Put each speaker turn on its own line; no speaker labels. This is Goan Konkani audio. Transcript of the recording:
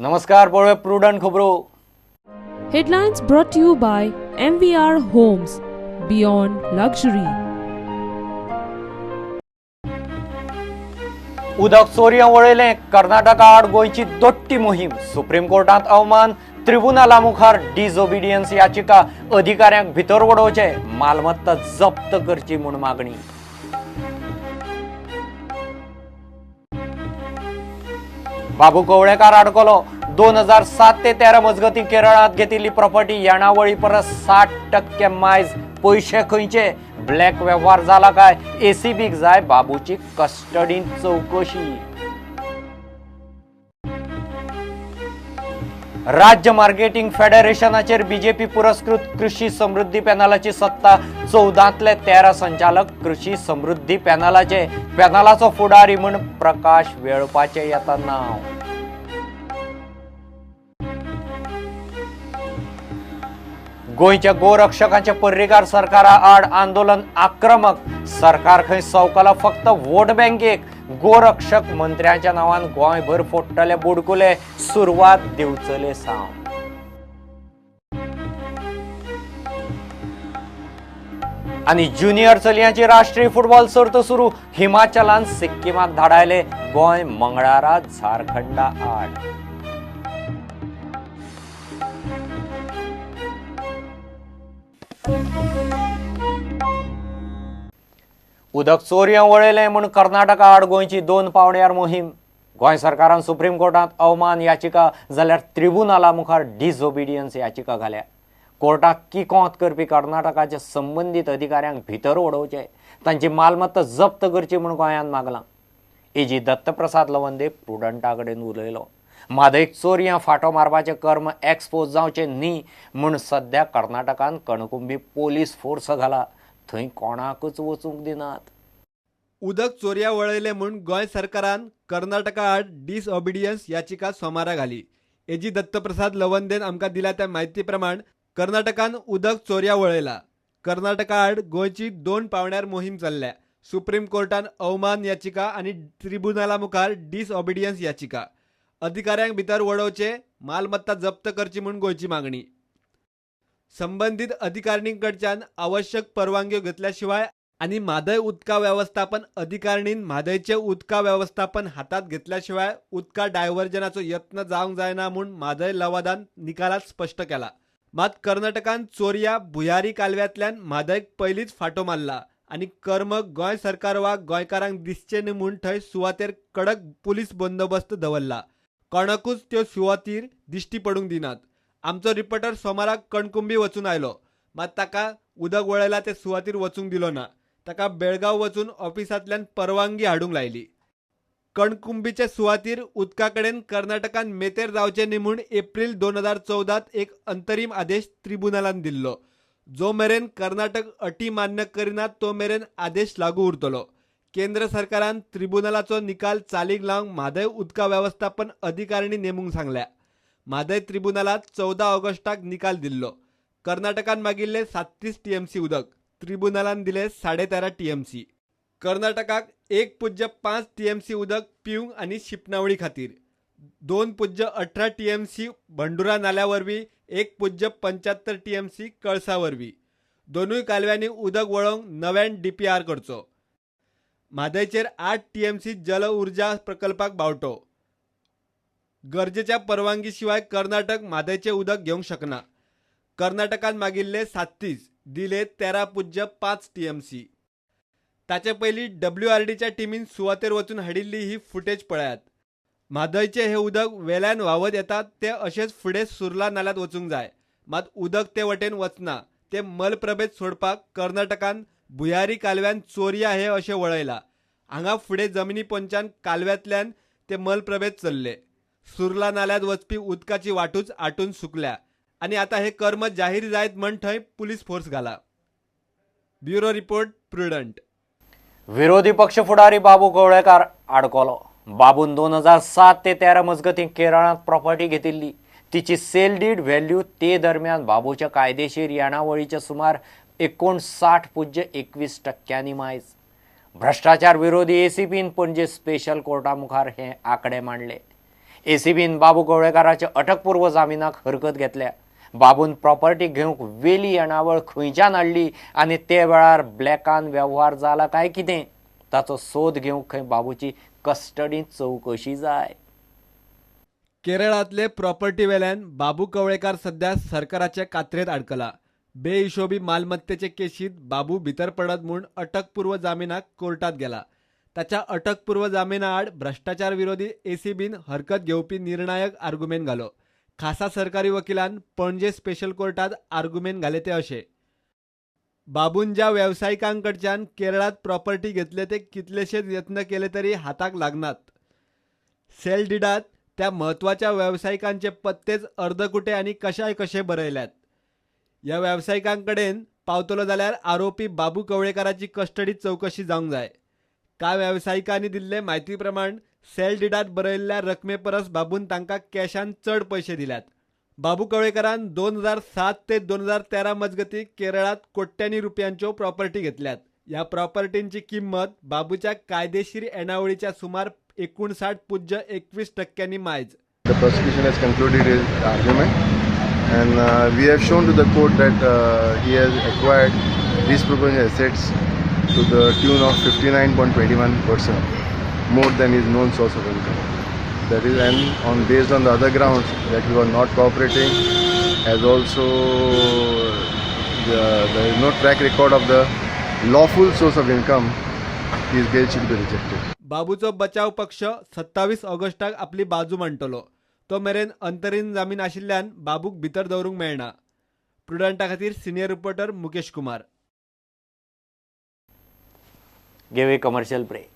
नमस्कार, पळोवया प्रुडंट खबरो.
Headlines brought to you by MVR Homes, Beyond Luxury.
उदक चोरयां वळयलें, कर्नाटका आड गोंयची दोट्टी मोहीम. सुप्रीम कोर्टांत अवमान, त्रिबुनाला मुखार डिसओबिडियन्स याचिका. अधिकाऱ्यांक भितर उडोवचे, मालमत्ता जप्त करची म्हूण मागणी. बाबू कवळेकार आडकलो. 2007 ते 13 मजगतीं केरळांत घेतिल्ली प्रॉपर्टी येणावळी परस 60% मायज. पयशे खंयचे? ब्लॅक वेव्हार जाला काय? एसीबीक जाय बाबूची कस्टडीन चवकशी. राज्य मार्केटिंग फेडरेशनाचेर बीजेपी पुरस्कृत कृषी समृद्धी पॅनलाची सत्ता. 14तले 13 संचालक कृषी समृद्धी पॅनलाचे. पॅनलाचो फुडारी म्हूण प्रकाश वेळपाचें येता नांव. गोंयच्या गोरक्षकांचे पर्रीकार सरकारा आड आंदोलन आक्रमक. सरकार खंय सवकला फक्त वोट बँकेक. गोरक्षक मंत्र्यांच्या नांवान गोंयभर फोडटले बुडकुले. सुरवात दिवचले सावन. आनी ज्युनियर चलयांची राष्ट्रीय फुटबॉल सर्त सुरू. हिमाचलान सिक्किमाक धाडायले. गोंय मंगळारा झारखंडा आड. उदक चोरयां वळयलें म्हूण कर्नाटका आड गोंयची 2 पावंड्यार मोहीम. गोंय सरकारान सुप्रीम कोर्टांत अवमान याचिका जाल्यार त्रिबुनाला मुखार डिसओबिडियन्स याचिका घाल्या. कोर्टाक किकोंत करपी कर्नाटकाचे संबंदीत अधिकाऱ्यांक भितर उडोवचे, तांची मालमत्ता जप्त करची म्हूण गोंयान मागलां. एजी दत्तप्रसाद लवंदे प्रुडंटा कडेन उलयलो. म्हादयक चोरयां फांटो मारपाचें कर्म एक्सपोज जावचें न्ही म्हूण सद्या कर्नाटकान कणकुंबी पोलीस फोर्स घाला. थंय कोणाकूच वचूंक दिनात.
उदक चोरया वळयलें म्हूण गोंय सरकारान कर्नाटका आड डिसओबिडियन्स याचिका सोमारा घाली. एजी दत्तप्रसाद लवंदेन आमकां दिल्या त्या म्हायती प्रमाण कर्नाटकान उदक चोरया वळयला. कर्नाटका आड गोंयची 2 पावंड्यार मोहीम चल्ल्या. सुप्रीम कोर्टान अवमान याचिका आनी त्रिबुनाला मुखार डिसओबिडियन्स याचिका. अधिकाऱ्यांक भितर वडोवचे, मालमत्ता जप्त करची म्हूण गोंयची मागणी. संबंदीत अधिकारणींकडच्यान आवश्यक परवानग्यो घेतल्या शिवाय आनी म्हादय उदका वेवस्थापन अधिकारणीन म्हादयचें उदका वेवस्थापन हातांत घेतल्या शिवाय उदका डायव्हर्जनाचो यत्न जावंक जायना म्हूण म्हादय लवादान निकालात स्पश्ट केला. मात कर्नाटकान चोरया भुयारी कालव्यांतल्यान म्हादयक पयलींच फांटो मारला आनी कर्म गोंय सरकार वा गोंयकारांक दिसचें न्ही म्हूण थंय सुवातेर कडक पुलीस बंदोबस्त दवरला. कोणाकूच त्यो सुवातीर दिश्टी पडूंक दिनात. आमचो रिपोर्टर सोमाराक कणकुंबी वचून आयलो, मात ताका उदक वळयला ते सुवातीर वचूंक दिलो ना. ताका बेळगांव वचून ऑफिसांतल्यान परवानगी हाडूंक लायली. कणकुंबीचे सुवातीर उदका कडेन कर्नाटकान मेतेर जावचें न्ही म्हूण एप्रील 2014 एक अंतरीम आदेश त्रिबुनालान दिल्लो. जो मेरेन कर्नाटक अटी मान्य करिना तो मेरेन आदेश लागू उरतलो. केंद्र सरकारान त्रिबुनालाचो निकाल चालीक लावंक म्हादय उदका वेवस्थापन अधिकारिणी नेमूंक सांगल्या. म्हादय त्रिबुनालात 14 ऑगस्टाक निकाल दिल्लो. कर्नाटकान मागिल्ले 37 TMC उदक, त्रिबुनालान दिले 13.5 TMC. कर्नाटकाक 1.5 TMC उदक पिवंक आनी शिंपणावळी खातीर, 2.18 TMC Bhandura नाल्या वरवीं, 1.75 TMC Kalasa वरवीं. दोनूय कालव्यांनी उदक वळोवंक नव्यान DPR करचो. म्हादयचेर 8 TMC जल उर्जा प्रकल्पाक बावटो. गरजेच्या परवानगी शिवाय कर्नाटक म्हादयचें उदक घेवंक शकना. कर्नाटकान मागिल्ले 37, दिले 13.5 TMC. ताचे पयलीं WRDच्या टिमीन सुवातेर वचून हाडिल्ली ही फुटेज पळयात. म्हादयचें हें उदक वेल्यान व्हांवत येता तें अशेंच फुडें सुर्ला नाल्यांत वचूंक जाय, मात उदक ते वटेन वचना. तें मलप्रभेत सोडपाक कर्नाटकान भुयारी कालव्यान चोरया हें अशें वळयलां. हांगा फुडें जमनी पोंच्यान कालव्यांतल्यान ते मलप्रभेत चल्ले. सुर्ला नाल्यांत वचपी उदकाची वाटूच आटून सुकल्या आनी आतां हें कर्म जाहीर जायत म्हण थंय पुलीस फोर्स घाला. Bureau report, Prudent.
विरोधी पक्ष फुडारी बाबू कवळेकार आडकलो. बाबून 2007 ते 13 मजगतीं केरळांत प्रॉपर्टी घेतिल्ली. तिची सेल did value ते दरम्यान बाबूच्या कायदेशीर येणावळीच्या सुमार 59.21% मायज. भ्रश्टाचार विरोधी एसीपीन पणजे स्पेशल कोर्टा मुखार हे आंकडे मांडले. एसीबीन बाबू कवळेकाराच्या अटकपूर्व जामिनाक हरकत घेतल्या. बाबून प्रॉपर्टी घेवंक वेली येणावळ खंयच्यान हाडली आनी ते वेळार ब्लॅकान वेव्हार जाला काय कितें ताचो सोद घेवंक खंय बाबूची कस्टडींत चवकशी जाय.
केरळांतले प्रॉपर्टी वेल्यान बाबू कवळेकार सध्या सरकाराच्या कात्रेंत आडकला. बेहिशोबी मालमत्तेचे केशीत बाबू भितर पडत म्हूण अटकपूर्व जामिनाक कोर्टात गेला. ताच्या अटकपूर्व जामिना आड भ्रश्टाचार विरोधी एसीबीन हरकत घेवपी निर्णायक आर्गुमेंट घालो. खासा सरकारी वकिलान पणजे स्पेशल कोर्टात आर्गुमेंट घाले ते अशे: बाबून ज्या वेवसायिकांकडच्यान केरळात प्रॉपर्टी घेतले ते कितलेशेच यत्न केले तरी हाताक लागनात. सेल डिडात त्या म्हत्वाच्या वेवसायिकांचे पत्तेच अर्दकुटे आनी कशाय कशे बरयल्यात. ह्या वेवसायिकांकडेन पावतलो जाल्यार आरोपी बाबू कवळेकाराची कस्टडी चवकशी जावंक जाय. कांय वेवसायिकांनी दिल्ले म्हायती प्रमाण सेल डिडात बरयल्ल्या रकमे परस बाबून तांकां कॅशान चड पयशे दिल्यात. बाबू कवळेकारान 2007 ते 2013 मजगती केरळात कोट्यांनी रुपयांच्यो प्रॉपर्टी घेतल्यात. ह्या प्रॉपर्टींची किंमत बाबूच्या कायदेशीर येणावळीच्या सुमार 59.21% मायज.
The prosecution has concluded his argument and we have shown to the court that he has acquired disproportionate assets to the tune of 59.21% more than his known source of income. That is, and on based on the other grounds that he was not cooperating, as also there is no track record of the lawful source of income, his bail should be rejected.
बाबूचो बचाव पक्ष 27 ऑगस्टाक आपली बाजू मांडटलो. तो मेरेन अंतरीम जामीन आशिल्ल्यान बाबूक भितर दवरूंक मेळना. प्रुडंटा खातीर सिनियर रिपोर्टर मुकेश कुमार.
घेवया कमर्शियल ब्रेक.